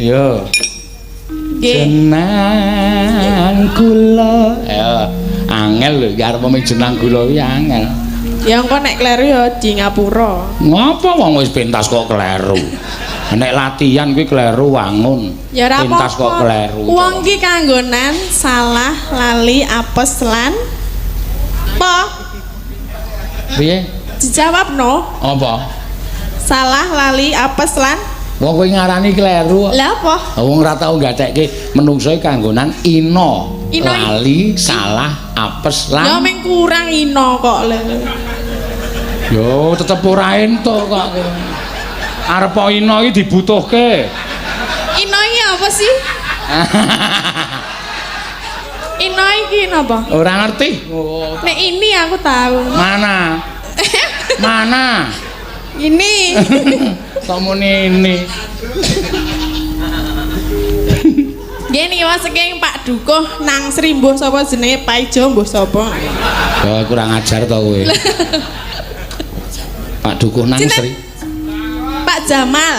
Yo. Nggih. Jenang kula. Ya, angel lho iki arep mung jenang gula iki angel. Ya engko nek kleru ya di ngapura. Ngapa wong wis pentas kok kleru? Nek latihan kuwi kleru wangun. Ya ora pentas kok apa-apa. kleru. Wong ki kanggonan salah, lali, apes lan apa? Piye? Dijawab no. Apa? Salah, lali, apes lan Wong kowe ngarani kleru. Lah apa? Wong ora tau gatekke menungso iki kanggonan ina. Ina Lali, salah, apes Ya lan. meng kurang ina kok lho. Yo tetep ora entuk kok. Arep ina iki dibutuhke. Ina iki apa sih? Ina iki napa? Ora ngerti. Oh. Nek ini aku tahu. Mana? Mana? Ini. Kok muni ini? Nggih niki wae saking Pak Dukuh nang Sri mbuh sapa jenenge Paijo mbuh sapa. Ya kurang ajar to kowe. Pak Dukuh nang Sinten? Sri. Pak Jamal.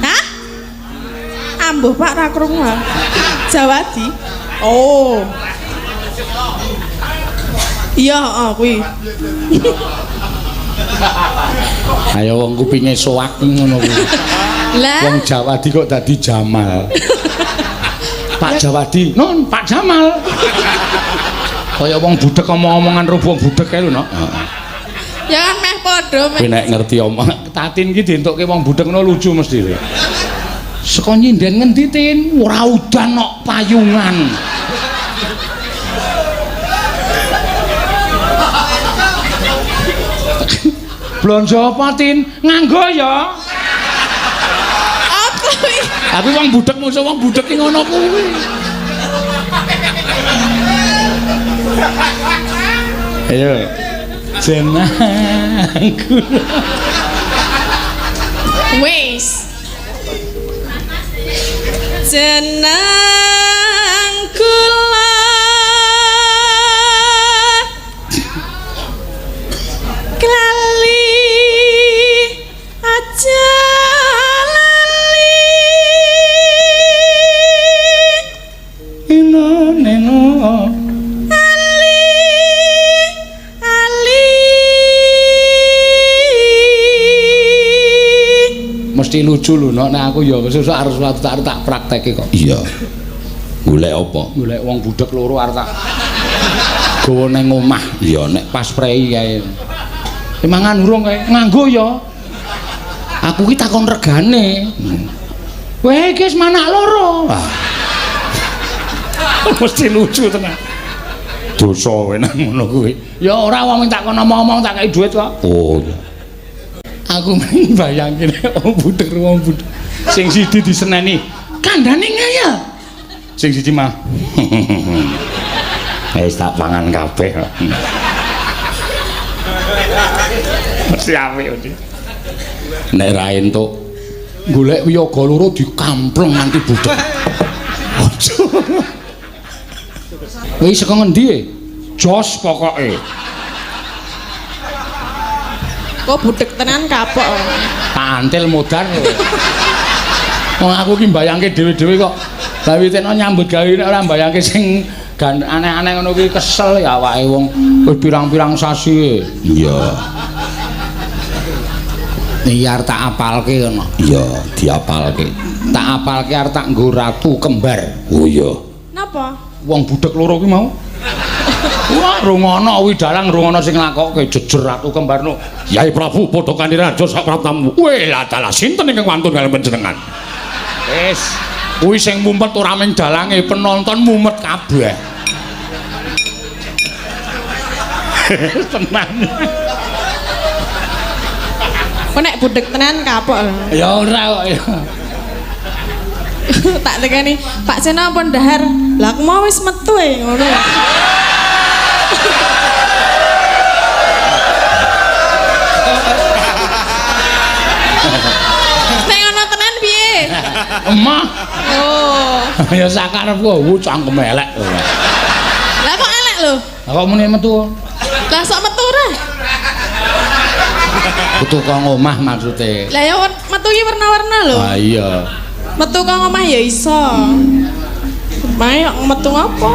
Hah? Ambuh Pak ra krungu. Jawadi. Oh. Iya, heeh kuwi. Ayo wong kupinge soak ngono kuwi. Lah, Wong Jawadi kok dadi Jamal. Pak Jawadi, non Pak Jamal. Kaya wong budek omong-omongan ro wong budek kae lho, Nok. Heeh. ya kan meh padha meh. Kowe nek ngerti omong Tatin ki dientukke wong budek ngono lucu mesti. Saka nyinden ngendi, Tin? Ora udan nok payungan. Blonjo apa, Tin? Nganggo ya. Apa kuwi? Tapi wong budek musuh wong budek ki ngono kuwi. Ayo. Jenang kula. Wis. Jenang kula klali aja lali Ino neno. ali ali. Mesti lucu lho, Nok. Nek aku ya sesuk arep suatu tak tak prakteke kok. Iya. Golek apa? Golek wong budek loro arep tak gawa nang omah. Iya, nek pas prei kae. Mangan urung kae? Nganggo ya. Aku ki takon regane. Weh, iki wis manak loro. Ah. Mesti lucu tenan. Dosa kowe nang ngono kuwi. Ya ora wong tak kono omong-omong tak kei dhuwit kok. Oh iya. Aku mbayangke nek wong budek wong budek. Sing siji diseneni, kandhane ngeyel. Sing siji mah. Wis tak pangan kabeh kok. Mesti apik mesti. Nek ra entuk golek wiyaga loro dikampleng nganti budek. Aja. Wis saka ngendi e? Jos pokoke. Kok budek tenan kapok. Tak antil modar. Wong aku ki mbayangke dhewe-dhewe kok. Lah witeno nyambut gawe nek ora mbayangke sing aneh-aneh ngono kuwi kesel ya awake wong wis pirang-pirang sasi. Iya. Iki arep tak apalke ngono. Iya, diapalke. Tak apalke arep tak nggo ratu kembar. Oh iya. Napa? Wong budek loro kuwi mau. Wah, rungono kuwi dalang rungono sing nglakokke jejer ratu kembar no. Yai Prabu padha kaniraja sapraptamu. Weh, lah dalah sinten ingkang wantun kaliyan panjenengan? Wis, kuwi sing mumet ora mung dalange, penonton mumet kabeh. Tenan. Kok nek budek tenan kapok. Ya ora kok ya. Tak tekani, Pak Sena pun dahar. Lah aku mau wis metu e ngono. Nek ngono tenan piye? Emah. Oh. Ya sakarepku cangkem elek. Lah kok elek lho? Lah kok muni metu? Lah sok metu ora? Kudu kok ngomah maksude. Lah ya metu ki warna-warna lho. Ah iya. Metu kok omah ya iso. Mae kok metu apa?